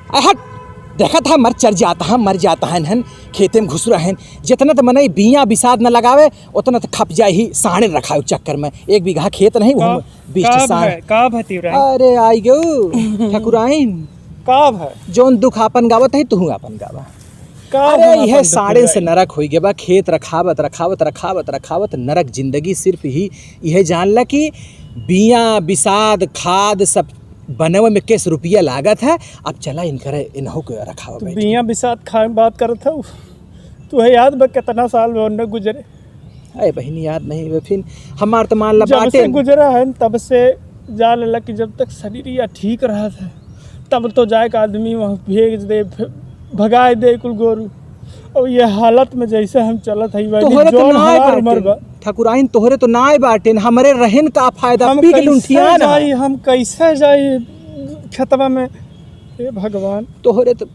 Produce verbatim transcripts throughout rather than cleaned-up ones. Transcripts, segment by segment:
अहट, देखत हा, मर चर जात हा, मर जात हा, हन खेते में घुस रहे हैं। जितना तो मनई बिया बिसाद न लगावे, उतना तो खप जाए ही साड़े रखावे चक्कर में। एक बीघा खेत नहीं, वो का, हम बीस का साड़। भय, का भतीव रहे? अरे आई गो ठकुराइन। का भय? जौन दुख आपन गावत है, तुहू आपन गावा। का अरे, हम यह आपन दुख साड़े से गाई? नरक होई गए बा। खेत रखावत, रखावत, रखावत, रखावत नरक जिंदगी। सिर्फ ही यह जान ला कि बिया, बिसाद, खाद सब बनवे में केस रुपया लागत है। अब चला इनकर, इनहू के रखावा तो बैठ के। बिया बिसाद खाए में बात करत हऊ। तुहे याद बा कितना साल में ओन्ने गुजरे? अरे बहिनी, याद नहीं बा। फिर हमार तो मान ला जब से बाटे। गुजरा है तब से जान लेला कि जब तक शरीर या ठीक रहत है तब तो जाए के आदमी वहाँ भेज दे, भ-, भगाए दे कुल गोरू। और ये हालत में जैसे हम चलत हई बानी, तोहरे तो जौन नाय हमार बाटे। उम्र बा। ठकुराइन, तोहरे तो नाय बाटे, हमरे रहन का फायदा, हम पी के कैसे लुंठियान जाई, है। हम कैसे जाई खेतवा में? हे भगवान। तोहरे तो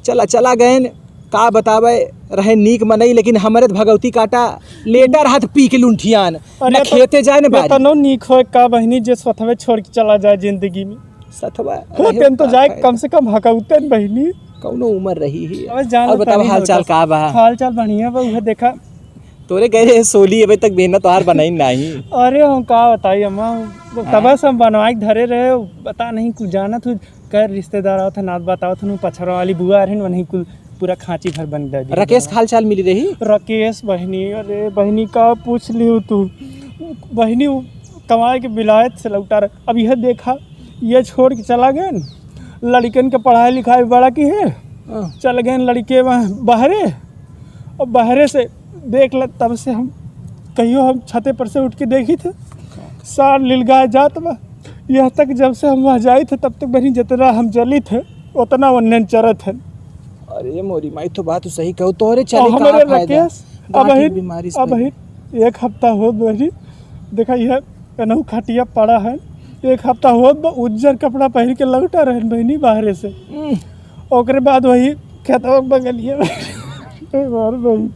चला, चला गए न, का बतावे, रहे नीक मनई, लेकिन हमरे तो भगवती काटा लेटा रहत पी के लुंठियान, अरे न तो खेते जाए न बारी। एतनो नीक होए का बहिनी जे सथवे छोड़ के चला जाए जिंदगी में? सथवा हो रहे तेन तो का जाए फायदा? कम से कम हकौते न बहिनी। कौनो उम्र रही ही। अबे जान और लो बतावा, तनी हाल चाल हल्का का बा? हाल चाल बढ़िया बा, उहे देखा। तोरे कहे रहे सोली अबे तक बेना तोहार बनाई नाही। अरे हम का बताई अम्मा, वो हाँ। तबे से हम बनवाई के धरे रहे, बता नहीं कुछ जानत हूँ, कर रिश्तेदार आवत है, नात बतावत हूँ, पछरवा वाली बुआ रही, वहीं कुल पूरा खांची भर बन दे दी। राकेश के हाल चाल मिली रही? राकेश बहिनी, अरे बहिनी का पूछ लियो तू, बहिनी उ कमाए के विलायत से लौटा रहे। अब यह देखा, ये छोड़ के चला गए न, लड़कन के पढ़ाई लिखाई बड़ा की है, हाँ। चल गए न लड़के वहाँ बहरे, और बहरे से देख ल, तब से हम कहियो हम छते पर से उठ के देखी थे, सार लिलगाए जात बा। यहाँ तक जब से हम वहाँ जाई थे, तब तक बहिनी जितना हम जली थे, उतना ओन्ने चरत है। अरे मोरी माई, तो बात तो सही कहू, तोहरे और चले का हमारे फायदा? राकेश, गांठ अब की ही, बीमारी से अब ही एक हफ्ता हो बहिनी, देखा यह एनहु खटिया पड़ा है, एक हफ्ता होत बा, उज्जर कपड़ा पहिर के लौटा रहन बहिनी बाहरे से। हम्म। ओकरे बाद वही खेतवा के बगलिया में, ए बार बहिन।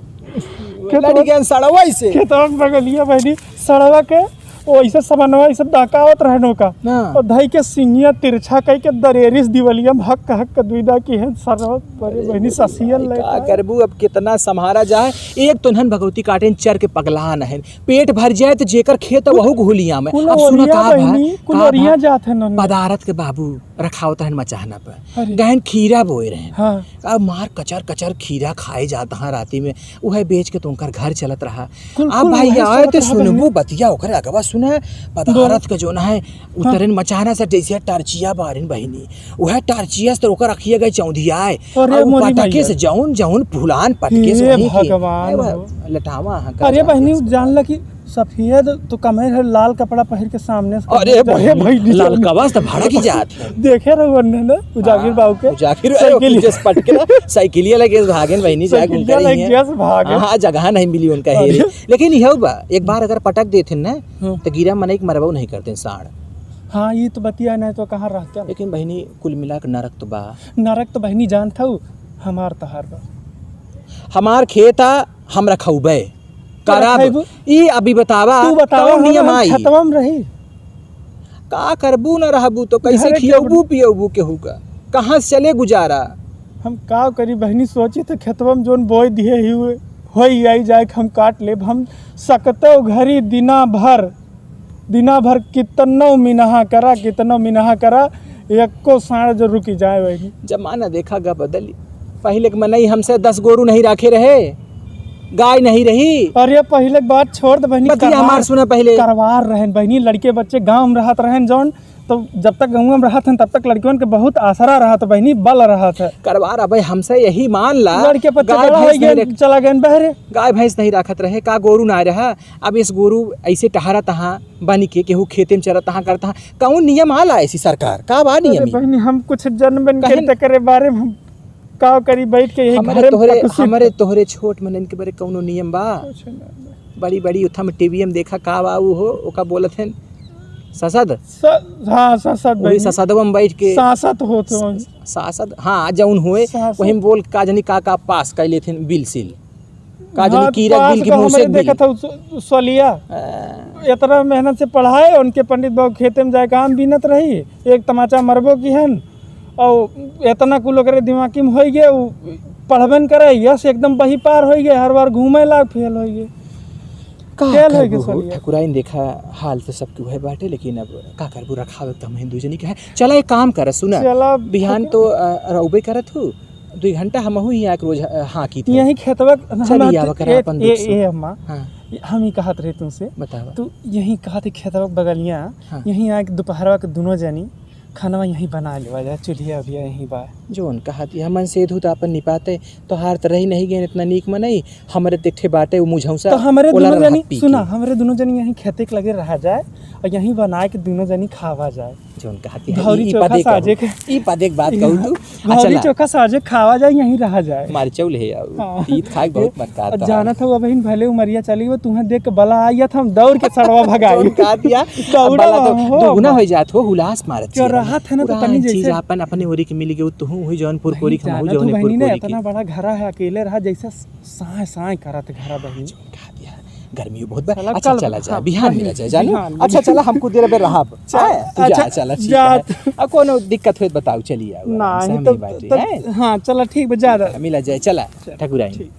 खेतवा लड़ी गए सड़वा से। खेतवा के बगलिया बहिनी, सड़वा के ओइसे समनवा ऐसे दहकावत रहन ओका। हाँ। और धई के सिंगिया तिरछा कई के दरेरिस दिवलिया में हक हक दुइदा की है सरवा। अरे बहिनी, ससियल का लेता है। करबू, अब कितना सम्हारा जाए। एक तो नहन भगवती काटे चर के पगलान है, पेट भर जाए तो जेकर खेत है, वहू घुलिया में। कुल अब सुनो ओरिया का भा, बहिनी, कुल का ओरिया भा, जात है नन्ना। पदारथ के बाबू रखावत रहन मचाहना पे। अरे। गहन खीरा बोए रहन। हाँ। अब मार कचर कचर खीरा खाए जात हाँ राती में, उहे बेच के तो उनकर घर चलत रहा। कुल, अब कुल भाई उहे आए चलत तो रहा सुनबू बहिनी। बतिया ओकरे अगवा सुने, पदारथ के जोन है, हाँ। उतरन मचाहना से जैसे टर्चिया बारिन बहिनी, उहे टर्चिया से तो ओकर अखिया गए चौंधियाए। अरे और उ मोरी पटके मैया। से जौन जौन फुलान पटके से हे वहीं की। भगवान ए, हो। लटावा हाँ, का अरे जाते बहिनी, हैं उ जान ला कि सफेद तो कमे है, लाल कपड़ा पहिर के सामने से अरे अरे बहिनी, बहिनी, ललकवा से तो भड़क ही जात है। देखे रहो ओन्ने ना, उजागिर हाँ, बाबू के उजागिर बाबू साइकिल। जस पटके ना, साइकिलिया लगे भागेन बहिनी, जाए साइकिलिया घूम करी लगे हैं। जस भागेन। हाँ, जगह नहीं मिली उनका अरे। हेरे। लेकिन यह बा, एक बार अगर पटक देते ना, हाँ। तो गिरा मनई के मरबो नहीं करते साढ़। हाँ, ये तो बतिया नहीं तो कहाँ रहते। लेकिन बहिनी, कुल मिला के नरक तो बा। नरक तो बहिनी जानत हऊ, हमार तहार बा। हमार खेत आ, हम रखौबे। का करब? रखैबू? ई अभी बतावा, तू बतावा, कौन हम नियम रहन आई? खेतवा में रही। का करबू न रहबू तो कैसे घरे के खियौबू अपने पियौबू केहू का? कहाँ से चले गुजारा? हम का करी बहिनी, सोची तो खेतवा में जोन बोए दिए ही हुए, होई आई जाए के हम काट लेब। हम सकतो घरी दिना भर दिना भर कितनो मिनहा करा, कितनो मिनहा करा, एको साँड़ जो रुकी जाए वही। जमाना देखा गा बदली। पहिले के मनई हमसे दस गोरू नहीं राखे रहे, गाय नहीं रही। अरे पहिले के बात छोड़ दे बहिनी, बतिया हमार करवार, सुना पहिले। करवार रहन बहिनी, लड़के बच्चे गाँव में रहत रहन जौन, तो जब तक गाँव में रहत हन तब तक लड़कियन के बहुत आसरा रहत बहिनी, बल रहत है। करवार अबे हमसे यही मान ला, लड़के बच्चे गाय बड़ा भैंस हो गए, नहीं रख-, चला गए बहरे। गाय भैंस नहीं राखत रहे, का गोरू ना रहा, अब इस गोरू ऐसे टहरा तहाँ बनी के केहू खेते में चरा तहाँ करत तहाँ, कौन नियम आला ऐसी सरकार? का बा अरे नियम ई? बहिनी, हम कुछ जन बन के कहेन तकरे बारे में हम का करी बैठ के यही हमरे घरे में तोहरे, पटुसी हमरे तोहरे छोट मनन के बारे कौनो नियम बा? कुछ ना बा। बड़ी बड़ी उठा में टीवी में देखा का बा ऊ हो, ओका बोलत हैं ससद। स-, हाँ, ससद वही बहिनी। ससदवा में बैठ के सासत होत हो। स-, सासद, हाँ, जौन हुए, सासत। वही में बोल का जनी का का पास कर लेत हैं बिल सिल। का जनी हाँ, कीरा पास बिल की तो मुँह से हमरे बिल। देखत हऊ सो-, सोलिया। आ। इतना मेहनत से पढ़ाए, उनके पंडित बाबू खेते में जाए के आम बीनत रही, एक तमाचा मरबो की हन, और इतना कुल ओकरे दिमागी में होइ गए, उ पढ़बे न करे, यस एकदम बही पार होइ गए, हर बार घूमे लाग फेल होइ गए। का फेल होइ गए करबू हो, सलिया। ठकुराइन देखा, हाल तो सबके उहे बाटे, लेकिन अब का करबू, रखावे तो हमही दू जनी के है। चला एक काम कर, सुना, चला, बिहान तो, अ, रहबे करत हूँ, दुई घंटा हमहू ही आके रोज, अ, हाँकी थे। यहीं खेतवा क-, हम चली बात आवा करा ए, अपन ए, दुख सुख। ए अम्मा, हाँ। हम ही कहत रहे तुमसे। बतावा। तू यहीं कहत है खेतवा के बगलिया, हाँ। यहीं आके दोपहरवा के दोनों जनी खानवा यहीं बना लेवा जाए, चूल्हिया उल्हिया यहीं बा। जौन कहत है, हमन से धू तो अपन निपाते, तोहार तो रही नहीं गए इतना नीक मनई, हमरे तो एक ठे बाटे उ मुझौसा, तो हमरे ओला दोनों रहा जनी, पी सुना, के। हमरे दोनों जनी यहीं खेते के लगे रहा जाए और यहीं बनाए के दोनों जनी खावा जाए। जौन कहत है, भौरी ई, ई चोखा पदे कहू, साजे के। ई पदे के बात कहू तू। भौरी अच्छा, चोखा साजे खावा जाए, यहीं रहा जाए। मार चौल है आऊ। हाँ। तीत खाए के बहुत मन करत और है। जानत हो, अबहिन भले उमरिया चली हो, तुहें देख के बला आई, हम दौड़ के सड़वा भगाई। जौन कहत है, दौड़ा अब बला तो हम हो, दुगुना अब। हो जात हो, हुलास मारत क्यों है। रहत है ना, तो पुरान तनी चीज जैसे अपन अपने ओरी के मिल गए, तुहू हुई जौनपुर नहीं, कोरी के, हमहू जानत हो जौनपुर बहिनी ने, कोरी के। इतना बड़ा घरा है, अकेले रहा, जैसे साय साय करत घरा बहिनी। जौन कहत है, गर्मी बहुत बा। साला अच्छा, कल, चला जा, हाँ, बिहान वही, मिला जाए, जानू। बिहान, अच्छा, बिहान। चला, हमको देर बे रहब। चल, हाँ, तू जा, अच्छा, चला, ठीक जा। है। अब कोनो दिक्कत होई, बताओ, चली आओ, ना, आराम से ही हम तो, ही बाटी, तो, हैं? हाँ, चला, ठीक बा, जा रहा। मिला जाए, चला, चल, ठकुराइन। ठीक।